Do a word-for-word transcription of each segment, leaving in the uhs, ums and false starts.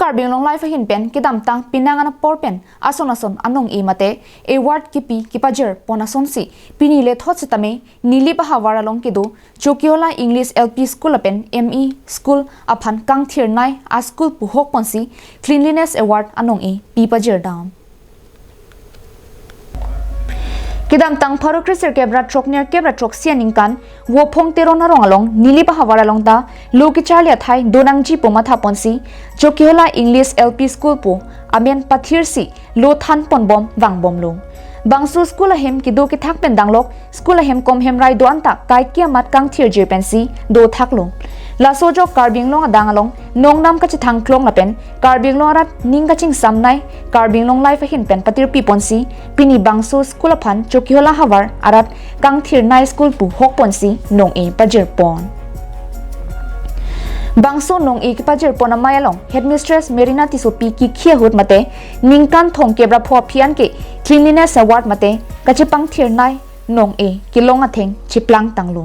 Karbi Anglong Live ahin pen kedamtang penang anapor pen ason ason anong-e mate award kipi kepajir pon asonsi pini lethot setame Nilip ahavar along kedo Chokihola English L P School lapen M E School aphan kangthirnei a-school pu hok ponsi Cleanliness Award anong-e pi pajirdam. Kedamtang pharo kresirkep ra throknerkep ra throksi aningkan Vophong Teron arong along Nilip ahavar along ta lo kecharli athai donangji pu matha ponsi Chokihola English L P School pu amen pathirsi lo than ponbom vangbomlo. Bangso school ahem kedo kethak pen danglok school ahem komhem rai do-an ta kaike amat kangthirjir pensi dothaklo. Laso ajok Karbi Anglong adang along nongnam kachethang klong lapen Karbi Anglong arat ning kachingsamnei Karbi Anglong Live ahin pen patirpi ponsi pini bangso school aphan Chokihola havar arat kangthirnei school pu hok ponsi nong-e pajir pon. Bangso nong-e kepajir pon amei along Headmistress Merina Tissopi kikhi ahut mate ningkan thomkep ra pho aphi an ke Cleanliness Award mate kachepangthirnei nong-e kelong atheng cheplang tanglo.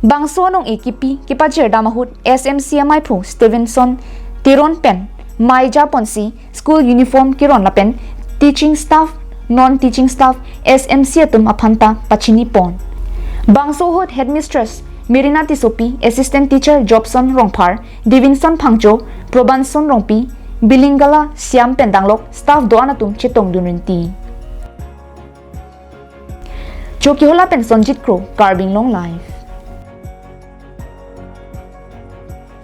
Bangso nong-e kipi kepajirdam ahut S M C ameiphu Stevenson Teron pen mei ja ponsi school uniform keron lapen teaching staff, non teaching staff, S M C atum aphan ta pachini pon. Bangso ahut Headmistress Merina Tissopi, Assistant Teacher Jobson Rongphar, Davinson Phangcho, Probanson Rongpi, Bilingala Siam pen danglok staff do-an atum chetongdun rinti. Chokihola pen Sonjit Kro, Karbi Anglong Live.